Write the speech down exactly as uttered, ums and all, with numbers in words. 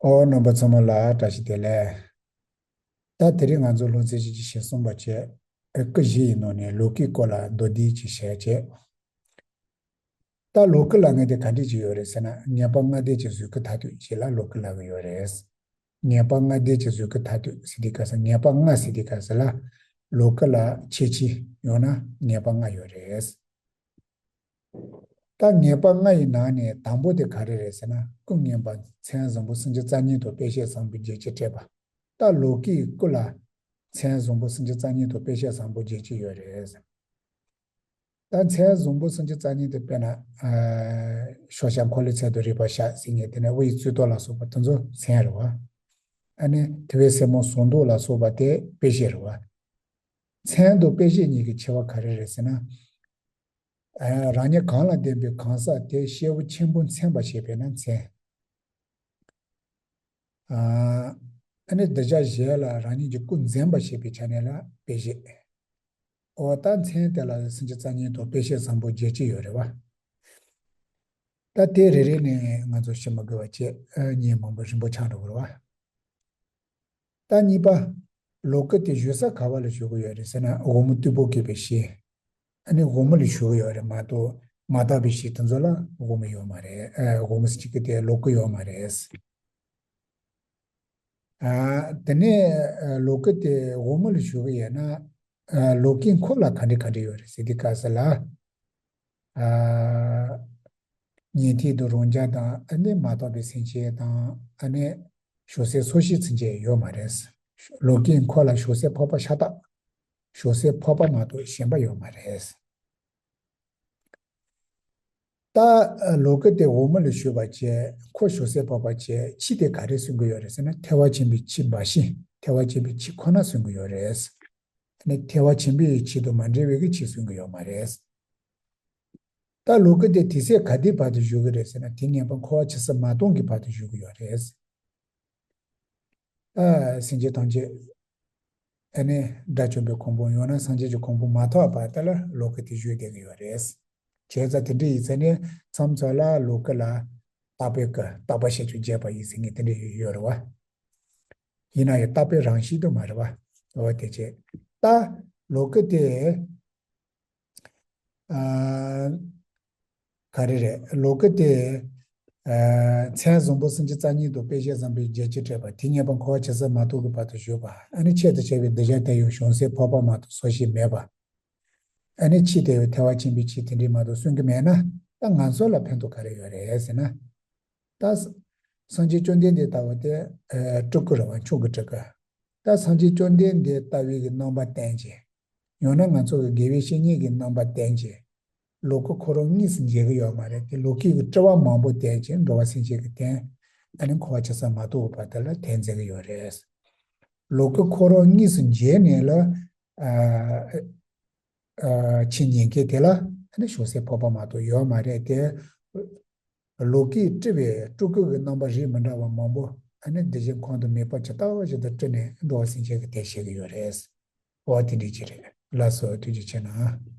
ཨོ། རྣམ་པ་ཚང་མ་ལ་བཀྲ་ཤིས་བདེ་ལེགས། ད་དེ་རིང་ང་ཚོ་སློབ་ཚན་བཞི་བཅུ་ཞེ་གསུམ་པ་བྱས། ཨ། སྐུ་བཞི་ཡི་ནང་ནས་ལོ་ཀའི་སྐོར་ལ་མདོར་བསྡུས་ཅིག་བཤད་བྱས། ད་ལོ་ཀ་ལབ་མཁན་དེ་ག་འདྲས་ཅིག་ཡོད་རེད་ཟེར་ན། ངེས་པ་ལྔ་ལྡན་གྱི་གཟུགས་སྐུ་མཐར་ཐུག་ཅིག་ལ་ལོ་ཀ་ལབ་ཀྱི་ཡོད་རེད། ངེས་པ་ལྔ་ལྡན་གྱི་གཟུགས་སྐུ་མཐར་ཐུག་ཟེར་དུས་སྐབས་སུ། ངེས་པ་ལྔ་ཟེར་དུས་སྐབས་སུ་ལ་ལོ་ཀ་ལ་ཁྱད་ཆོས་ཡོད་ན་ངེས་པ་ལྔ་ཡོད་རེད། ད་ངེས་པ་ལྔ་ཡི་ནང་ནས་དང་པོ་དེ་ག་རེ་རེད་ཟེར་ན། སྐུ་ངེས་པ་མཚན་བཟང་པོ་སུམ་ཅུ་རྩ་གཉིས་དང་དཔེ་བྱད་བཟང་པོ་བརྒྱད་ཅུ་སྤྲས་པ། ད་ལོ་ཀའི་སྐུ་ལ་མཚན་བཟང་པོ་སུམ་ཅུ་རྩ་གཉིས་དང་དཔེ་བྱད་བཟང་པོ་བརྒྱད་ཅུ་ཡོད་རེད། ད་མཚན་བཟང་པོ་སུམ་ཅུ་རྩ་གཉིས་དེ་དཔེར་ན། ཨ། ཤོག་བྱ་འཁོར་ལོའི་ཚད་དང་རིགས་པ་བཞག་ཟེར་མཁན་དེ་ནས་དབུ་ཡི་རྩེ་ཏོག་ལ་སོགས་པ་དེ་ཚོ་མཚན་རེད་བ། ཨ་ནི་ཐུབ་པའི་སེན་མོ་ཟངས་མདོག་ལ་སོགས་པ་དེ་དཔེ་བྱད་རེད་བ། མཚན་དང་དཔེ་བྱད་གཉིས་ཀྱི་ཁྱད་པར་ག་རེ་རེད་ཟེར་ན། ཨ། རང་ཉིད་གང་ལ་ལྡན་པའི་གང་ཟག་དེ་སྐྱེས་བུ་ཆེན་པོ་མཚན་པར་བྱེད་པས་ན་མཚན། ཨ། ཨ་ནི་གདུལ་བྱ་གཞན་ལ་རང་ཉིད་ཀྱི་སྐུ་འཛིན་པར་བྱེད་པའི་ཆ་ནས་ལ་དཔེ་བྱད། འོ། ད་མཚན་དེ་ལ་སུམ་ཅུ་རྩ་གཉིས་དང་དཔེ་བྱད་བཟང་པོ་བརྒྱད་ཅུ་ཡོད་རེད་བ། ད་དེ་རེ་རེ་ནས་ང་ཚོ་ཤེས་མ་དགོས་པ་བྱས། ཨ། ཉིན་མང་པོ་རིང་པོ་ཆགས་འགྲོ་གི་རེད་བ། ད་གཉིས་པ། ལོ་ཀ་དེ་བཞུགས་ས་ག་བ་ལ་བཞུགས་ཀྱི་ཡོད་རེད་ཟེར་ན། དབང་མོ་རྟུལ་པོ་བཀོད་པའི་གཞི། ཨ་ནི་དབང་མོ་ལ་བཞུགས་ཀྱི་ཡོད་རེད་མ་གཏོགས། མ་དག་པའི་གཞི་དེ་ཚོ་ལ་དབང་མོ་ཡོད་མ་རེད། ཨ། དབང་མོ་ཟེར་གྱི་དེ་ལོ་ཀ་ཡོད་མ་རེད། ཨ། དེ་ནས། ཨ། ལོ་ཀ་དེ་དབང་མོ་ལ་བཞུགས་ཀྱི་ཡོད་ན། ཨ། ལོ་ཀའི་འཁོར་ལ་ག་འདྲ་ག་འདྲ་ཡོད་རེད་ཟེར་དུས་སྐབས་སུ་ལ། ཨ། ཉན་ཐོས་དང་རང་རྒྱལ་དང་། ཨ་ནི་མ་དག་པའི་སེམས་ཅན་དང་། ཨ་ནི་བྱང་སེམས་སོགས་བཞི་ཚུན་ཆད་ཡོད་མ་རེད། ལོ་ཀའི་འཁོར་ལ་བྱང་སེམས་འཕགས་པ་ཤ་སྟག། བྱང་སེམས་འཕགས་པ་མ་གཏོགས་གཞན་པ་ཡོད་མ་རེད། ད་ལོ་ཀ་དེ་འོག་མ་ལ་བཞུགས་པ་བྱས། འཁོར་བྱང་སེམས་འཕགས་པ་བྱས། ཕྱི་དེ་ག་རེ་གསུང་གི་ཡོད་རེད་ཟེར་ན། ཐེག་པ་ཆེན་པོའི་ཕྱི་འབའ་ཞིག་ཐེག་པ་ཆེན་པོའི་ཕྱི་ཁོ་ན་གསུང་གི་ཡོད་རེད། ཨ་ནི་ཐེག་པ་ཆེན་པོའི་ཕྱི་དང་མ་འབྲེལ་བའི་གི་ཕྱི་གསུང་གི་ཡོད་མ་རེད། ད་ལོ་ཀ་དེ་དུས་ཚོད་ག་དུས་བར་དུ་བཞུགས་ཀྱི་རེད་ཟེར་ན། དེ་ངེས་པར་འཁོར་བ་ཇི་སྲིད་མ་སྟོངས་ཀྱི་བར་དུ་བཞུགས་ཀྱི་ཡོད་རེད། ཨ། སེམས་ཅན་ཐམས་ཅད། ཨ་ནི་དགྲ་བཅོམ་པའི་གོ་འཕང་ཡང་ན་སངས་རྒྱས་ཀྱི་གོ་འཕང་མ་ཐོབ་བར་དུ་ལ་ལོ་ཀ་དེ་བཞུགས་བསྡད་ཀྱི་ཡོད་རེད། བྱས་ཙང་དེ་འདྲ་ཡིན་ཙང་ནི་མཚམས་མཚམས་ལ་ལོ་ཀ་ལ་བརྟག་པའི་སྐབས། བརྟག་པ་ཞེས་བརྗོད་པ་ཡིན་ཟེར་མཁན་དེ་འདྲ་ཡོད་རེད་བ། ཡིན་ན་ཡང་བརྟག་པའི་རང་བཞིན་དུ་མ་རེད་བ། འོ་དེ་བྱས། ད་ལོ་ཀ་དེ། ཨ། ག་རེ་རེད། ལོ་ཀ་དེ། ཨ། མཚན་བཟང་པོ་སུམ་ཅུ་རྩ་གཉིས་དང་དཔེ་བྱད་བཟང་པོ་བརྒྱད་ཅུ་སྤྲས་པ། དེ་ངེས་པར་འཁོར་བ་ཇི་སྲིད་མ་སྟོངས་ཀྱི་བར་དུ་བཞུགས་པ། ཨ་ནི་ཆེད་དུ་བྱ་བའི་གདུལ་བྱ་དེ་ཡང་བྱང་སེམས་འཕགས་པ་མ་གཏོགས་སོགས་བཞི་མེད་པ། ཨ་ནི་ཕྱི་དེ་ཡང་ཐེག་པ་ཆེན་པོའི་ཕྱི་དེ་འདྲ་མ་གཏོགས་གསུང་གི་མེད་ན། ད་ང་ཚོ་ལ་ཕན་ཐོགས་ག་རེ་ཡོད་རེད་ཟེར་ན། ད་སངས་རྒྱས་བཅོམ་ལྡན་འདས་ལྟ་བུ་དེ། ཨ། སྤྲུལ་སྐུ་རེད་བ། མཆོག་གི་སྤྲུལ་སྐུ། ད་སངས་རྒྱས་བཅོམ་ལྡན་འདས་ལྟ་བུའི་གི་རྣམ་པ་བསྟན་བྱས། ཡང་ན་ང་ཚོ་གི་དགེ་བའི་བཤེས་གཉེན་གྱི་རྣམ་པ་བསྟན་བྱས། ལོ་ཀ་ཁོ་རང་དངོས་སུ་མཇལ་གྱི་ཡོད་མ་རེད་དེ། ལོ་ཀའི་གི་སྤྲུལ་པ་མང་པོ་བསྟན་བྱས། འགྲོ་བ་སེམས་ཅན་གྱི་དོན། ཨ་ནི་འཁོར་བ་ཇི་སྲིད་མ་སྟོངས་བར་དུ་ལ་དོན་མཛད་ཀྱི་ཡོད་རེད། ལོ་ཀ་ཁོ་རང་དངོས་སུ་མཇལ་ནས་ལ། ཨ། ཨ། ཕྱི་ཉིན་མཁན་དེ་ལ་ཨ་ནི་བྱང་སེམས་འཕགས་པ་མ་གཏོགས་ཡོད་མ་རེད་དེ། ལོ་ཀས་སྤྲུལ་པའི་སྤྲུལ་སྐུ་གི་རྣམ་པ་རིགས་མི་འདྲ་བ་མང་པོ། ཨ་ནི་དེ་བཞིན་ཁོང་དུ་མེད་པ་ཇི་ལྟ་བ་བཞིན་དུ་སྤྲུལ་ནས་འགྲོ་བ་སེམས་ཅན་གྱི་དོན་བྱེད་ཀྱི་ཡོད་རེད། འོ་དེ་འདྲ་ཅིག་རེད། ལགས་སོ། ཐུགས་རྗེ་ཆེ་གནང་།